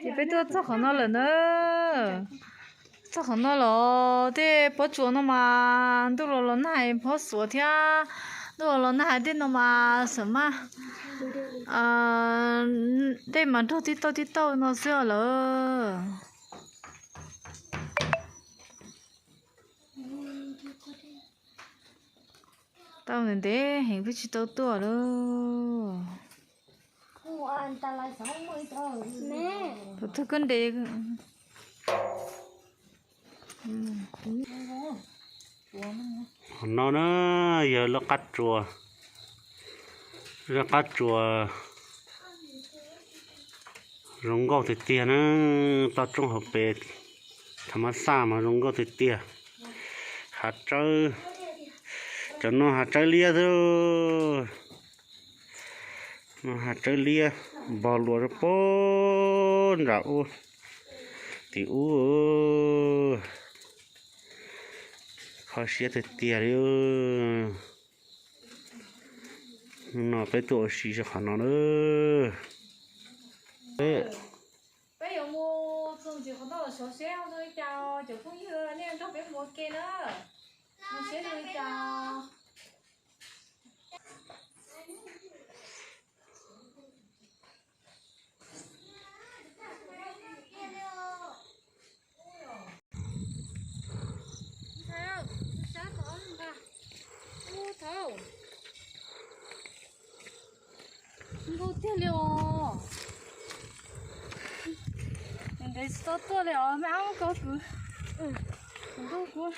Ces peb tuaj txog qhov no lawm na. Txog qhov no los tej pob tsuas no mas ntuj los los nag hais phob xuav thiab, ntuj los los nag hais tej no mas xam maj, dej mas nrog tib tauj tib tauj no xwb os lawm. Tau ntev ntev heev peb tsis tau tuaj lawm. Tus twg koj ntes. Qhov no na yog lub qab tsuas, lub qab tsuas zoo nkauj tiag tiag na, toj roob hauv pes, thav mab xaj mas zoo nkauj tiag tiag. Hav tsawb, cov no hav tsawb liab xwb. No hav tsawb liab npog luas rau puag nram ub, tim ub. Kho siab tiag tiag li. No peb tuaj ua si rau qhov no na. Peb yuav mus txog ntxiv qhov no los xyov seb zoo li cas, cov phooj ywg nej nrog peb mus ua ke na, mus seb zoo li cas. Ntuj tiag li os. Ntev tsis tau tuaj li os, me ab muab kaw kwv. Ntuj kuv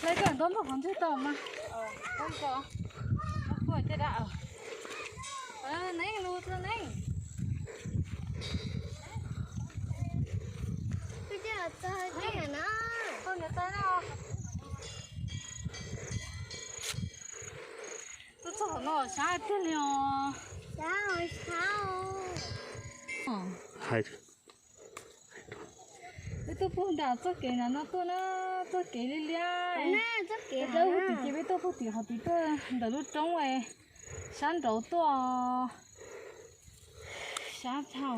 hle koj ntaub npog qhov ntswg tau mas. Neeb lus txog neeb. Tuaj txog qhov no sab tiag li os. Peb tuaj puag nram txoj kev nram no tuaj na, txoj kev liab liab. Peb dawb huv tim ces peb tuaj puag tim qhov tid tuaj ntawm lub roob sab nraud tuaj. Sab tshaj.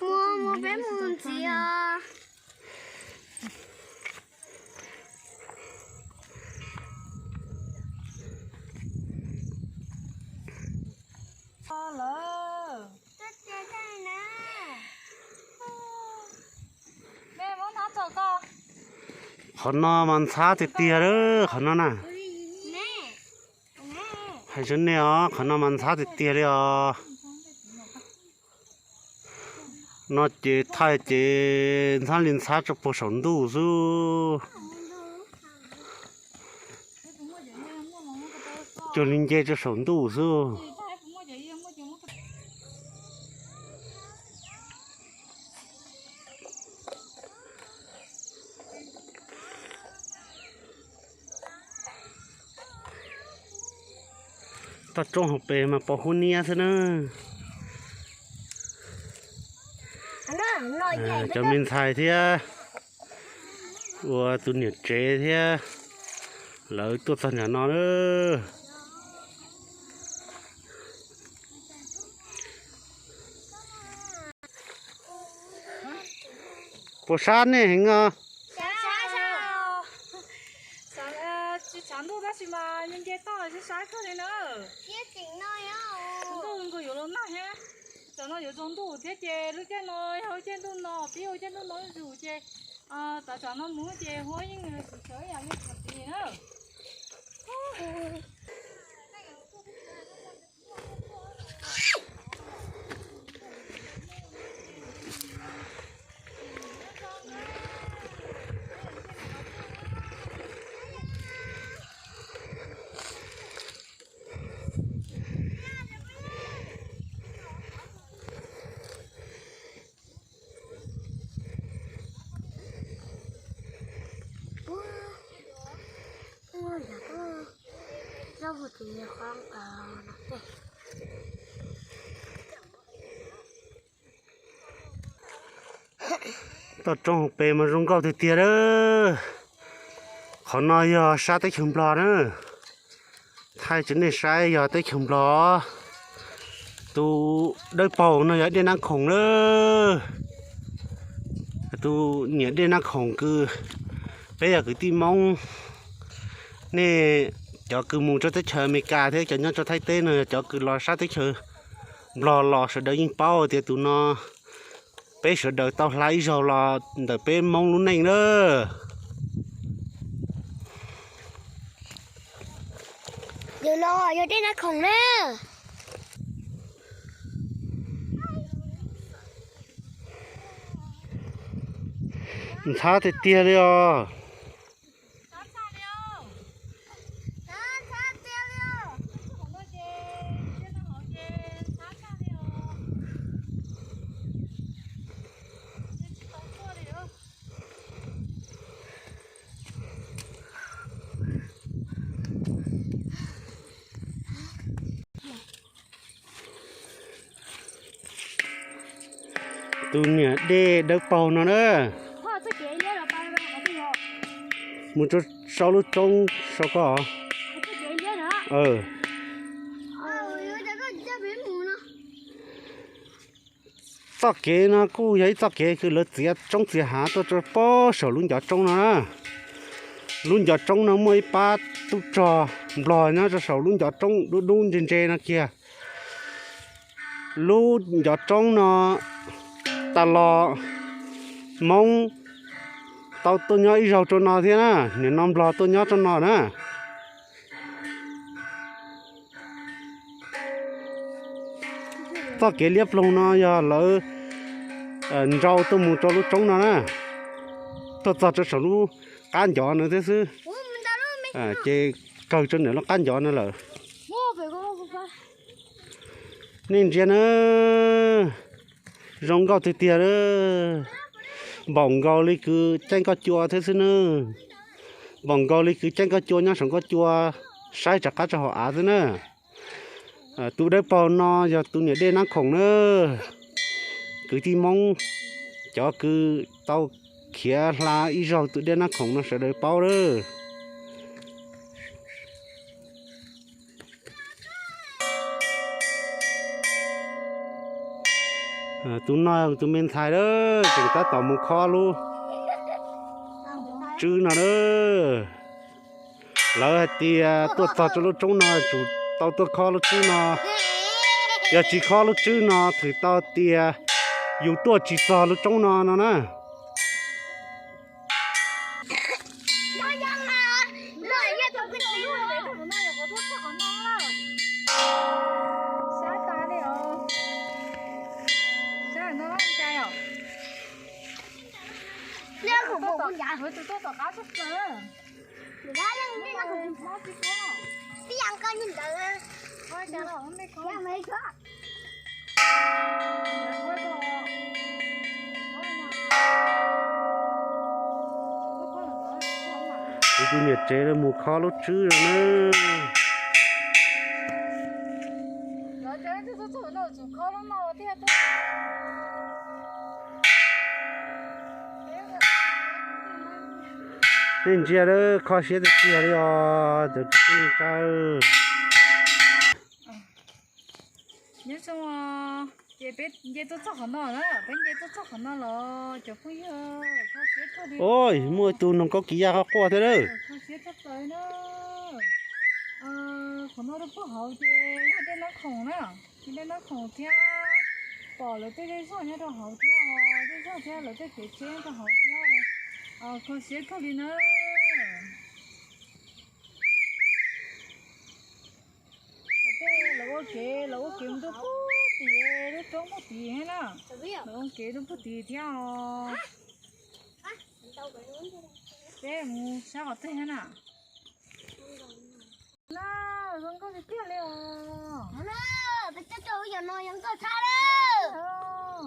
Mus, mus peb mus ntxiv os. Lawm. Qhov no mas ntxhab tiag tiag lawm qhov no na. Hais rau nej os, qhov no mas ntxhab tiag tiag li os. No ces thaij ces ntxhab li ntxhab rau puag saum ntuj xwb. Cuag li nce rau saum ntuj xwb. Toj roob hauv pes mas pos huab niab xwb na. Cov me ntxhais thiab ua tus niam tsev thiab lawv tuaj txog nram no na. Puas sab nej heev os? Tsis tshav ntuj tab sis mas nce toj sab sab kawg li na. Ntuj nkaus yuav los nag thiab. Tam no yuav tsaus ntuj thiab ces lub caij no yog lub caij ntuj no, pib ua caij ntuj no zuj zus ces tav tsam no mus ces huab yeej sawv ib yam li thaum ub na. Toj roob hauv pes mas zoo nkauj tiag tiag lawm. Qhov no yog sab teb chaws Nplog na. Thaij rau nej saib yog teb chaws Nplog. Tus dawb paug no yog dej Nab Khoom lawm. Tus niam dej Nab Khoom kws, peb yog kwv tij Hmoob, nej cov kws mus rau teb chaws Amelikas thiab cov nyob rau Thaib teb no yog cov kws los sab teb chaws Nplog los sawv daws yeej paub tias tus no peb sawv daws tau hla ib zaug los ntawm peb Hmoob lub neej lawm. Yog los yog dej Nab Khoom na. Ntxhab tiag tiag li os. Tus niam dej dawb paug no na. Mus rau saum lub roob saum ko. Txoj kev no kuj yog ib txoj kev kws lawv txiav roob txiav hav tuaj rau pem saum lub ncov roob no na. Lub ncov roob no muaj ib pab tub rog Nplog nyob rau saum lub ncov roob dub dub ntse ntse no kiag. Lub ncov roob no tas los Hmoob tau tuaj nyob ib zaug rau no thiab na, nim no Nplog tuaj nyob rau no na. Txoj kev liab ploog no yog lawv nrau tuaj mus rau lub roob no na, tuaj txog rau saum lub qab ncov no thiab xwb, ces kawg rau ntawm lub qab ncov no lawm. Nej ntsia na, zoo nkauj tiag tiag na. Npaum nkaus li kws caij nkoj cua thiab xwb na. Npaum nkaus li kws caij nkoj cua nyob saum nkoj cua saib rov qab rau hauv av xwb na. Tus dawb paug no yog tus niam dej Nab Khoom na. Kwv tij Hmoob cov kws tau khiav hla ib zaug tus dej Nab Khoom no sawv daws paub lawm. Tus no tus me ntxhais lawm tseem tab tom mus khob lub tswb no lawm. Lawv hais tias tuaj txog rau lub roob no tsum tau tuaj khob lub tswb no. Yog tsis khob lub tswb no thwm tau tias yus tuaj tsis txog lub roob no no na. Kuv tus niam tsev lawv mus khob lub tswb no na. Nej ntsia lawm kho siab tiag tiag li os cov kwv tij neej tsa. Nyob zoo, ces peb nce tuaj txog qhov no na, peb nce tuaj txog qhov no los cov phooj ywg, kho siab kawg li. Oj, muaj ib tug noog kaub kis yaj quaj thiab lawm. Kho siab tshaj plaws na. Qhov no rau puag hauv ces yog dej Nab Khoom na, ces dej Nab Khoom thiab pom lawv tej zej zog nyob rau hauv thiab, zej zog thiab lawv tej kev tsheb nyob rau hauv thiab. Kho siab kawg li na. Tej lawv ua kev, lawv ua kev mus rau puag tim lub roob puag tim thiab na. Lawv ua kev rau puag tim thiab os. Peb mus sab qhov twg thiab na? Na, zoo nkauj tiag tiag li os. Peb coj rau yam no zoo nkauj tshaj lawm.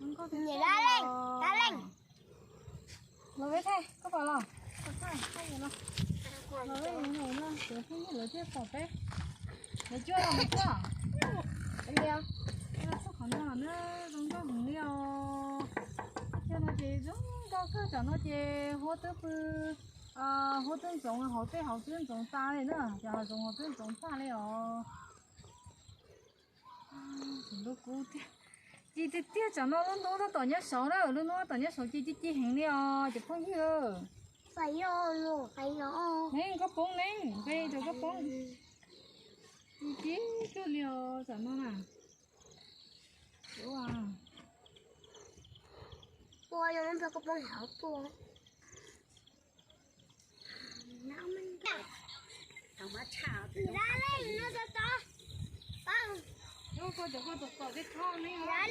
Niam Dab Leej, Dab Leej. Los peb thaij, koj pom los? Los peb mus no, cov phooj ywg lawv thiaj pom peb. Lawv cuab los mus cuab. Txog qhov no na, zoo nkauj heev li os. Teb chaws no ces zoo nkauj kawg, tam no ces huab twb pw, huab twb ntxoov hauv tej hauv twb ntxoov tas li na, cov hav zoov hauv twb ntxoov tag li os. Lub kub tiag, ci tiag tiag. Tsam no lub hnub tab tom nyob saud na, lub hnub tab tom nyob saud ci ci ci heev li os cov phooj ywg. Neeb, koj poob neeb, nqe rau koj poob. Ci ci kawg li os tsam no na.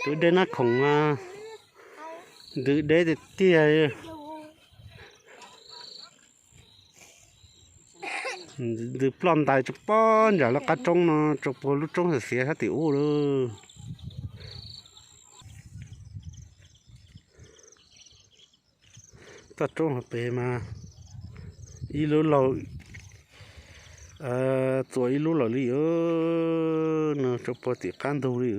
Tus dej nab khoom ntws deb tiag tiag. Ntws ploj ntais rau pob ntsam lub qab roob no, rau puag lub roob xiav xiav sab tim ub lawm. Toj roob hauv pes mas ib lub laug txuas ib lub lawm li, no rau puag tim qab ntug li.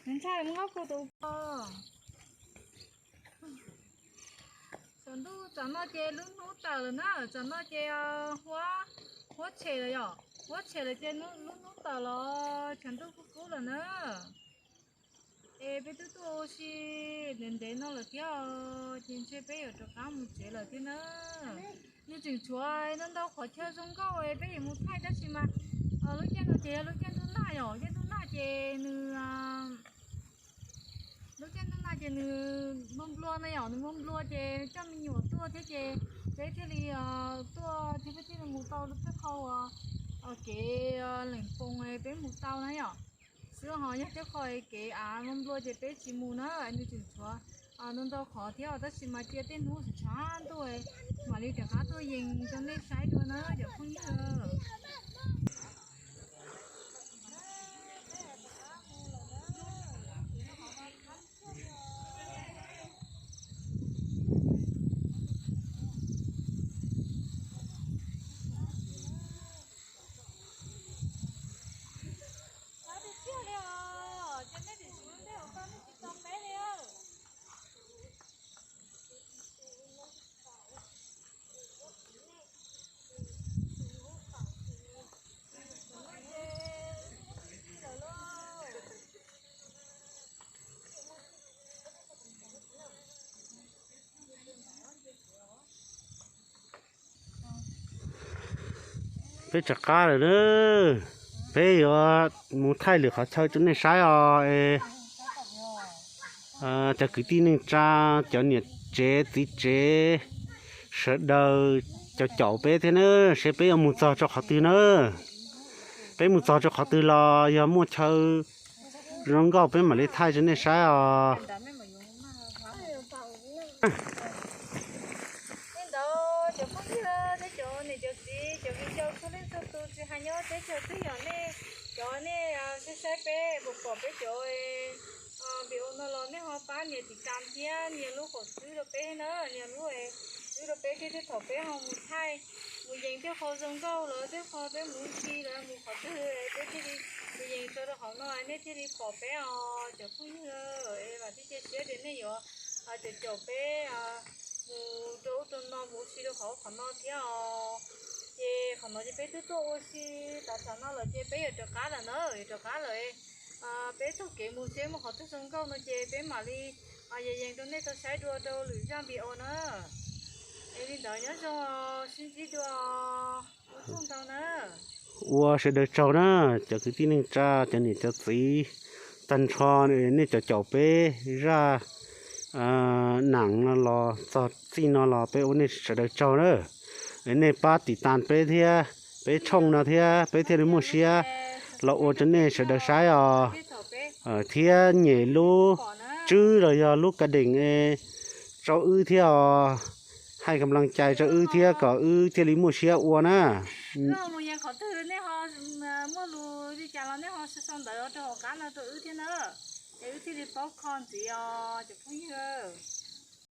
Ntshai muab kuv tus pos. Tshav ntuj tsam no ces lub hnub tawm lawm na, tsam no ces huab, huab tshem lawm yom, huab tshem lawm ces lub hnub tawm los tshav ntuj kub kub lawm na. Es peb twb tuaj ua si ntev ntev no lawm thiab os, ces ntshe peb yuav rov qab mus tsev lawm thiab na. Nws tseem tshuav ntau ntau qhov chaw zoo nkauj es peb yuav mus thaij tab sis mas lub caij no ces yog lub caij ntuj nag yom, caij ntuj nag ces nws, lub caij ntuj nag ces nws nplua nplua na yom, nws nplua nplua ces coj me nyuam tuaj thiab ces peb thiaj li tuaj thiab peb thiaj li mus tau tej qho uas kev leem poos peb mus tau na yom. Xwb ho yog tej qho kev av nplua nplua ces peb tsis mus na, nws tseem tshuav ntau ntau qhov thiab tab sis mas cia tej hnub tshav ntuj mam li rov qab tuaj yees rau nej saib dua na cov phooj ywg. Peb rov qab lawm na, peb yuav mus thaij lwm qhov chaw rau nej saib os. Cov kwv tij neej tsa, cov niam tsev txiv tsev, sawv daws caum caum peb thiab na, seb peb yuav mus txog rau qhov twg na. Peb mus txog rau qhov twg los yog muaj chaw zoo nkauj peb mam li thaij rau nej saib os. Li ntawd cov phooj ywg thiab cov niam cov txiv, cov viv ncaus txhua leej txhua tus tsis hais nyob teb chaws twg yog nej, cov nej saib saib peb puas pom peb cov video no los nej ho pab nias tiv tas thiab nias lub qhov xwb rau peb na, nias lub xwb rau peb thiab thaum peb ho mus thaij mus yees tej qho zoo nkauj los tej qho peb mus ncig los mus qhov twg peb thiaj li mus yees tso rau hauv no nej thiaj li pom peb os cov phooj ywg. Vam thiab cia siab tias nej yuav caum caum peb mus rau ub rau no mus ua si rau qhov qhov no thiab os. Ces qhov no ces peb twb tuaj ua si tas tam no lawm ces peb yuav rov qab lawm na, yuav rov qab lawm. Peb taug kev mus seb muaj qhov twg zoo nkauj no ces peb mam li yees yees rau nej tau saib dua rau lwm zaj video na. Es li ntawd nyob zoo, sib ntsib dua, ua tsaug ntau na. Ua sawv daws tsaug na, cov kwv tij neej tsa, cov niam cov txiv, tag nrho nej caum caum peb zaj nam no los txog txij no los peb ua nej sawv daws tsaug na. Nej pab tiv tas peb thiab, peb tshooj no thiab peb thiaj li muaj siab los ua rau nej sawv daws saib os. Thiab nyem lub tswb los yog lub ka deem rau wb thiab os, hais kam laj cai rau wb thiab kom wb thiaj li muaj siab ua na. Muaj lus li cas los nej ho sau ntawv rau hauv qab no rau wb thiab na, es wb thiaj li paub kho ntxiv os cov phooj ywg.